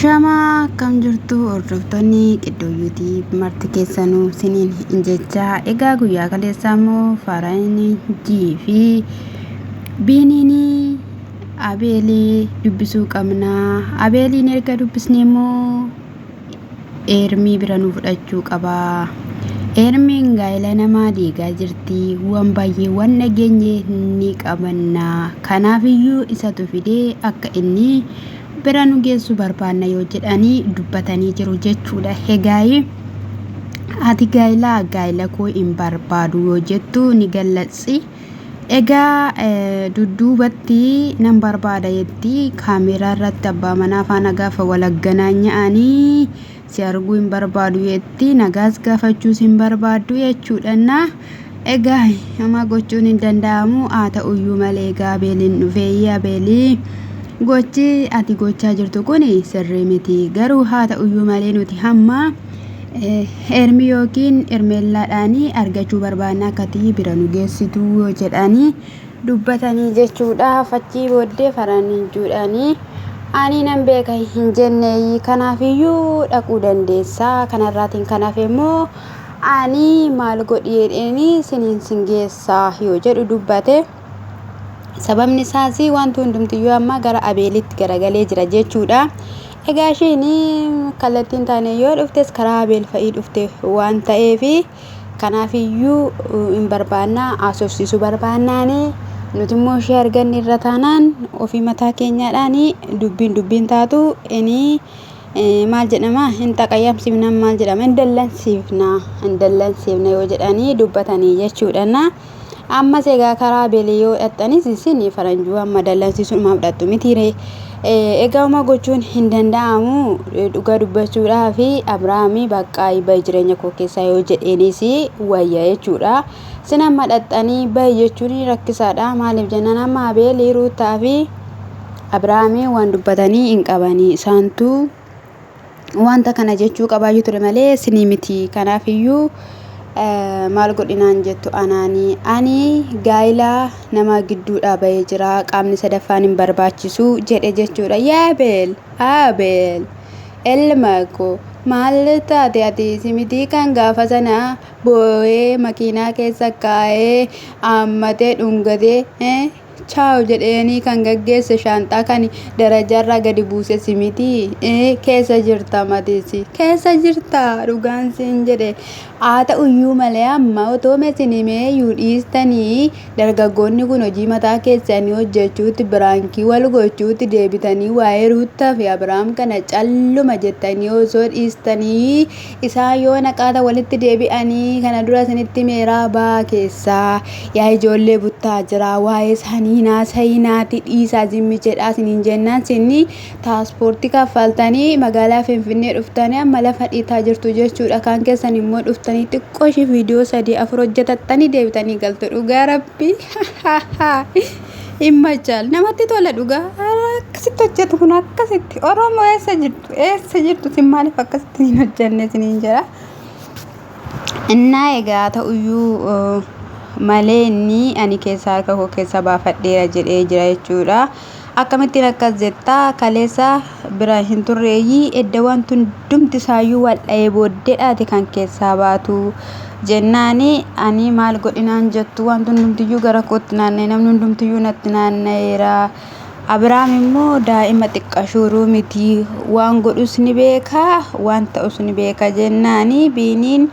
Ashamaa akkam jirtu hordoftoonni Qiddoo YouTube marti keessanuu siniin hin jechaa egaa guyyaa kaleessaa immoo faranjii fi biiniin abeelii dubbisuu qabna. Abeeliin erga dubbisne immoo Eermii bira nu fudhachuu qaba. Eermiin gaa'ela namaa diigaa jirti. Waan baay'ee waan dhageenye ni qabanna. Kanaafiyyuu isatu fidee akka inni bira nu geessu barbaanna yoo jedhanii dubbatanii jiru jechuudha. Egaa ati gaa'ela gaa'ela koo hin barbaadu yoo jettu ni gallatsi. Egaa dudduubatti nan barbaada jetti kaameeraa irratti abbaa manaa faana gaafa wal agganaanya'anii si arguu hin barbaadu jetti nagaas gaafachuus hin barbaaddu jechuudhanna. Egaa homaa gochuun hin danda'amu haa ta'uyyuu malee egaa Abeeliin dhufee Abeelii gochi ati gochaa jirtu kun sirrii miti garuu haa ta'uyyuu malee nuti hamma Ermi yookiin Ermeellaadhaan argachuu barbaanna akka ati bira nu geessitu yoo jedhanii dubbatanii jechuudha. Achii booddee faranjuudhaanii ani nan beeka hin jenneeyi kanaafiyyuu dhaquu dandeessa kanarraatiin kan hafe immoo ani maal godhi jedheenii siniin sin geessa yoo jedhu dubbate. Sababni isaas wanti hundumtiyyuu amma gara Abeelitti garagalee jira jechuudha. Egaa ishiin kallattiin taane yoo dhuftes karaa Abeel fa'ii dhufte waan ta'eef kanaafiyyuu hin barbaanna haasofsiisuu barbaannaani nuti immoo ishee arganne irra taanaan ofii mataa keenyaadhaan dubbiin dubbiin taatu ini maal jedhama hin xaqayyamsiifna maal jedhama hin dallansiifna hin dallansiifna yoo jedhanii dubbatanii jechuudha. Ammas egaa karaa Abeelii yoo dhaqxanis isin faranjuu amma dallansiisuudhumaaf dhaqxu mitiiree. Egaa homaa gochuun hin danda'amu dhugaa dubbachuudhaa fi Abiraamii baqqaa bahi jireenya koo keessaa yoo jedheenis wayya jechuudha. Isin amma dhaqxanii bahi jechuun rakkisaadha. Maaliif jennaan amma Abeelii Ruuttaa fi Abiraamii waan dubbatanii hin qabanii isaantu wanta kana jechuu qabaayyuu ture malee sinii miti. Kanaafiyyuu maal godhinaan jettu anaani ani gaa'ila nama gidduudhaa bahee jira qaamni sadaffaan hin barbaachisu jedhe jechuudha. Yaa Abeel Abeel ilma koo maal taate ati si mitii kan gaafa sana boo'ee makiinaa keessa kaa'ee haammatee dhungatee Chaaw jedheenii kan gaggeesse shaanxaa kan darajaarraa gadi buuse si mitii? Keessa jirta matiisi. Keessa jirta dhugaan siin jedhe. Haa ta'uyyuu malee amma otoo isin himeeyyuu dhiistanii dargaggoonni kun hojii mataa keessanii hojjechuutti biraankii wal gochuutti deebitanii waa'ee Ruuttaa fi Abiraam kana calluma jettanii osoo dhiistanii isaan yoo naqaata walitti deebi'anii kana dura isinitti himeeraa baa keessaa. Yaa ijoollee buttaa jiraa waa'ee isaanii hin haasayinaati dhiisaa zimmi jedhaa isiniin jennaan sinni taaspoortii kaffaltanii magaalaa Finfinnee dhuftanii amma lafa dhiitaa jirtu jechuudha. Kaan keessan immoo dhuftanii xiqqoo ishii viidiyoo sadii afur hojjetattanii deebitanii galtu dhugaa rabbii. Hin machaal namatti tola dhugaa akkasitti hojjetu kun akkasitti Oromoo eessa jirtu eessa jirtu isin maaliif akkasitti hin hojjenne isiniin jedha. Innaa egaa ta'uyyuu malee inni ani keessa harka koo keessa baafadheera jedhee jira jechuudha. Akkamittiin akkas jetta kaleessa bira hin turreeyyii edda wanti hundumti isaayyuu wal dha'ee booddeedhaati kan keessaa baatu jennaani ani maal godhinaan jettu wanti hundumtiyyuu gara kootti naanna'e namni hundumtiyyuu natti naanna'eera. Abiraam immoo daa'ima xiqqashuuruu miti waan godhus ni beeka waan ta'us ni beeka jennaani Biiniin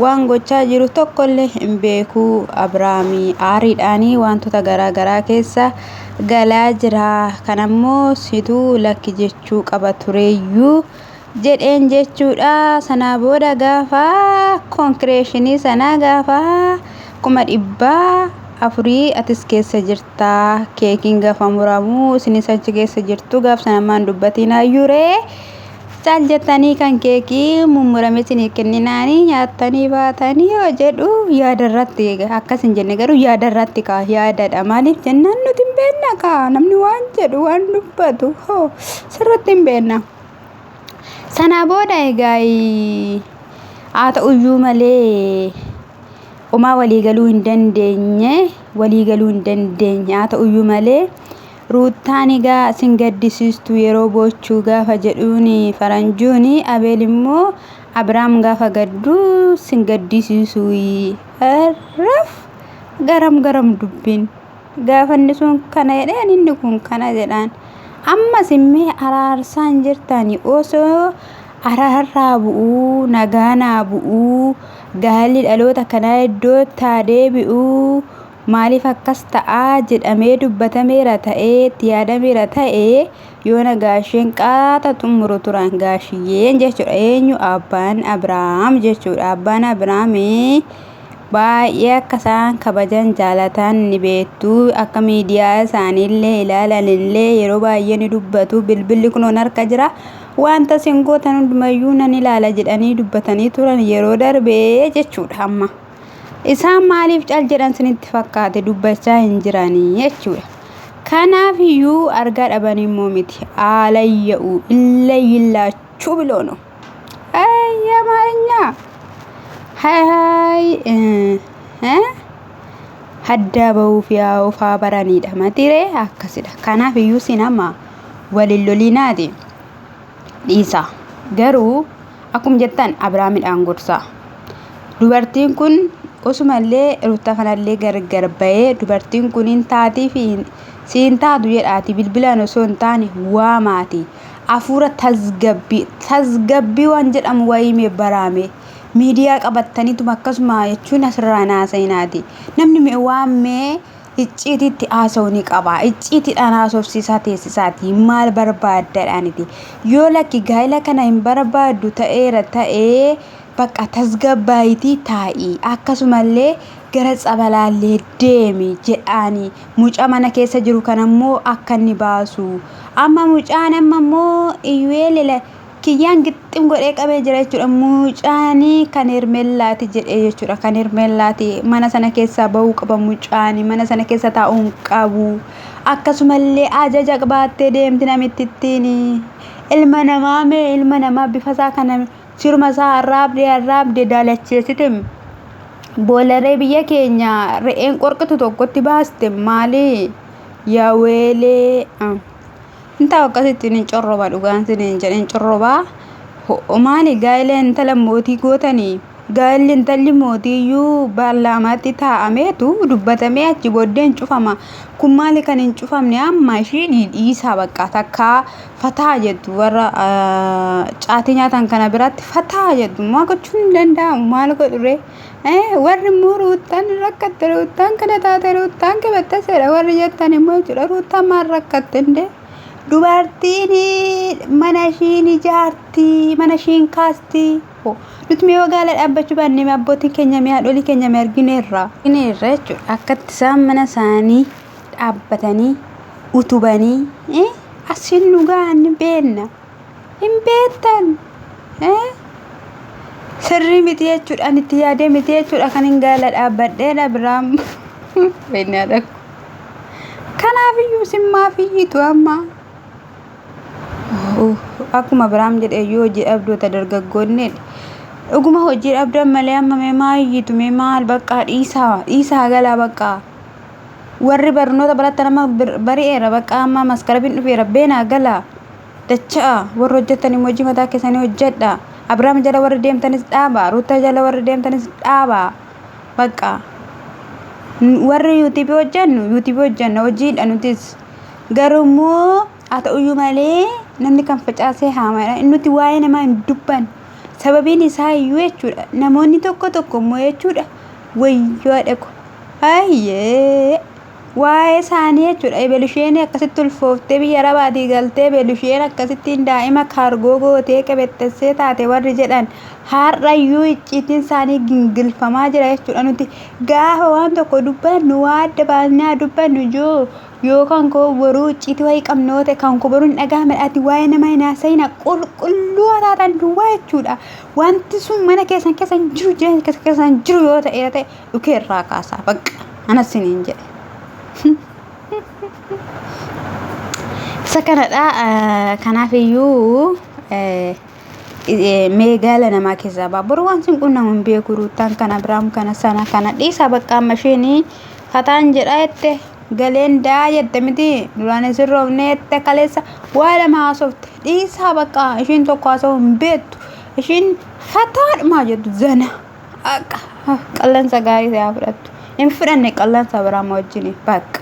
waan gochaa jiru tokkollee hin beeku Abiraami aariidhaan wantoota garaa garaa keessa galaa jira kanammoo situu lakki jechuu qaba tureeyyuu jedheen jechuudha sanaa booda gaafa konkireeshinii sanaa gaafa 400,000 atis keessa jirta. Keekiin gafa muramu isinis achi keessa jirtu gaaf sana maan dubbatiin hayyuree caal jettanii kan keekii mummurame isinii kenninaanii nyaattanii baatanii yoo jedhu yaada irratti akkas hin jenne garuu yaada irratti kaa yaadadha maaliif jennaan nuti hin beekna kaa namni waan jedhu waan dubbatu hoo sirriitti hin beekna. Sanaa booda egaa haa ta'uyyuu malee homaa walii galuu hin dandeenye walii galuu hin dandeenye haa ta'uyyuu malee Ruuttaan egaa sin gaddisiistu yeroo boochuu gaafa jedhuun faranjuun Abeel immoo Abiraam gaafa gaddu sin gaddisiisu. Arraf garam garam dubbiin gaafa inni sun kana jedheen inni kun kana jedhaan. Ammas immoo araarsaan jirtani osoo araarraa bu'uu nagaa naa bu'uu gaalli dhaloota kanaa iddoo taa deebi'uu maaliif akkas ta'aa jedhamee dubbatameera ta'ee itti yaadameera ta'ee yoona gaasheen qaata xumuru turan gaashiyyeen jechuudha. Eenyu abbaan Abiraam jechuudha. Abbaan Abiraam baay'ee akka isaan kabajan jaalatan ni beektu. Akka miidiyaa isaaniillee ilaalanillee yeroo baay'ee ni dubbatu. Bilbilli kunoon harka jira. Wanta isin gootan hundumayyuu nan ilaala jedhanii dubbatanii turan yeroo darbee jechuudha amma. Isaan maaliif cal jedhan sinitti fakkaate dubbachaa hin jiranii jechuudha. Kanaaf iyyuu argaa dhaban immoo miti. Aalayya'u illayyillaachuu biloono. Ay Amaarinya. Hay haddaa bahuuf yaa ofaa baranidha matiree akkasidha. Kanaaf iyyuu sin amma walin lolinaati dhiisa. Garuu akkuma jettan Abiraamidhaan gorsaa. Dubartiin kun osumallee Ruuttaa kanallee gargar bahee dubartiin kun hin taatii fi siin taatu jedhaati bilbilaan osoo hin taane waamaati. Afuura tasgabbii tasgabbii waan jedhamu wayii mee baraame miidiyaa qabattaniituma akkasuma jechuun asirraa naasayinaati. Namni mee waan mee icciitiitti haasa'u ni qaba. Icciitiidhaan haasofsiisaa teessisaati. Maal barbaaddadhaaniti. Yoo lakki gaa'ela kana hin barbaaddu ta'eera ta'ee bakka tasgabbaayitii taa'i. Akkasumallee gara tsabalaallee deemi jedhaani. Mucaa mana keessa jiru kanammoo akka inni baasu. Amma mucaan amma immoo iyyu'eel kiyyaan gixxim godhee qabee jira jechuudha. Mucaan kan Hermellaati jedhee jechuudha. Kan Hermellaati mana sana keessaa bahuu qaba mucaan mana sana keessa taa'uu hin qabu. Akkasumallee ajaja baattee deemti namittittiin. Ilma namaa mee ilma namaa bifa isaa kana siruma isaa arraabdee arraabdee daalacheessite boolaree biyya keenya re'een qorqitu tokkotti baaste maali yaa weelee. Intaa akkasittiin hin corroba dhugaan siniin jedhe hin corroba. Maali gaa'ela intala mootii gootanii gaa'elli intalli mootii iyyuu baarlaamaatti taa'ameetu dubbatamee achi booddee hin cufama. Kun maali kan hin cufamne amma ishii dhiisaa bakka takkaa fataa jettu warra caatii nyaatan kana biratti fataa jettu maal gochuun hin danda'amu maal godhure. Warri immoo ruuttaan rakkatte ruuttaan kana taate ruuttaan qabattaseedha warri jettan immoo jechuudha ruuttaan maal rakkatte indee dubartiin mana ishiin ijaarti mana ishiin kaasti nuti mee wagaala dhaabbachuu baanne mee abbootiin keenya mee haadholii keenya mee argineerra. Argineerra jechuudha akkatti isaan mana isaanii dhaabbatanii utubanii asiin nu ga'an ni beekna. Hin beektan. Sirrii miti jechuudha. Ani itti yaadee miti jechuudha kan hin gaala dhaabbadheedha biraam. Beeknaa dhaqu. Kanaaf iyyuu isin maaf iyyitu amma? Akkuma biraam jedhe iyyuu hojii dhabdoota dargaggoonni dhuguma hojii dhabdan malee amma mee maa iyyitu mee maal baqqaa dhiisaa dhiisaa galaa baqqaa. Warri barnoota barattan amma bari'eera baqqaa amma maskarabiin dhufeera beenaa galaa. Dacha'a warri hojjettan immoo hojii mataa keessanii hojjedha. Abiraam jala warri deemtanis dhaaba. Ruutta jala warri deemtanis dhaaba. Bakka warri yuutuubii hojjennu yuutuubii hojjenna hojiidha nutis. Garuu immoo haa ta'uyyuu malee namni kan facaasee haamadha. Nuti waa'ee namaa hin dubbannu. Sababiin isaa iyyuu jechuudha. Namoonni tokko tokko immoo jechuudha wayyoo haadha ko. Ayyee. Waa'ee isaanii jechuudha. Ebelu isheen akkasitti ulfooftee biyya Arabaatii galtee ebelu isheen akkasittiin daa'ima kaargoo gootee qebexxessee taate warri jedhan har'ayyuu icciitiin isaanii gingilfamaa jira jechuudha. Nuti gaafa waan tokko dubbannu waa adda baasnee haa dubbannu joo yoo kan koo boruu icciitii wayii qabna yoo ta'e kan koo boruu hin dhaga'amne ati waa'ee namaa hin haasa'ina qulqulluu haa taatan duwwaa jechuudha. Wanti sun mana keessan keessa hin jiru jireenya keessan keessa hin jiru yoo ta'e ta'e dhukee irraa kaasaa bakka anas siniin jedhe. Isa kanadha kanaaf iyyuu meegaala namaa keessaa ba'a. Boru waan sin qunnamu hin beeku ruuttaan kana biraam kana sana kana dhiisaa bakka amma isheen fataan jedha jette Galeen daa jette miti duraan isin roobnee jette kaleessa waa lama haasofte dhiisaa bakka ishiin tokko haasa'uu hin beektu ishiin fataadhumaa jettu zana akka qallansa gaarii ta'e haa fudhattu hin fudhanne qallansa biraa wajjin bakka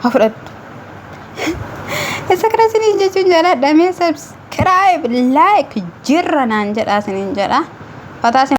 haa fudhattu. Isa kana isiniin jechuun jaaladha mee subscribe like jirra naan jedha isiniin jedha. Fataa isin.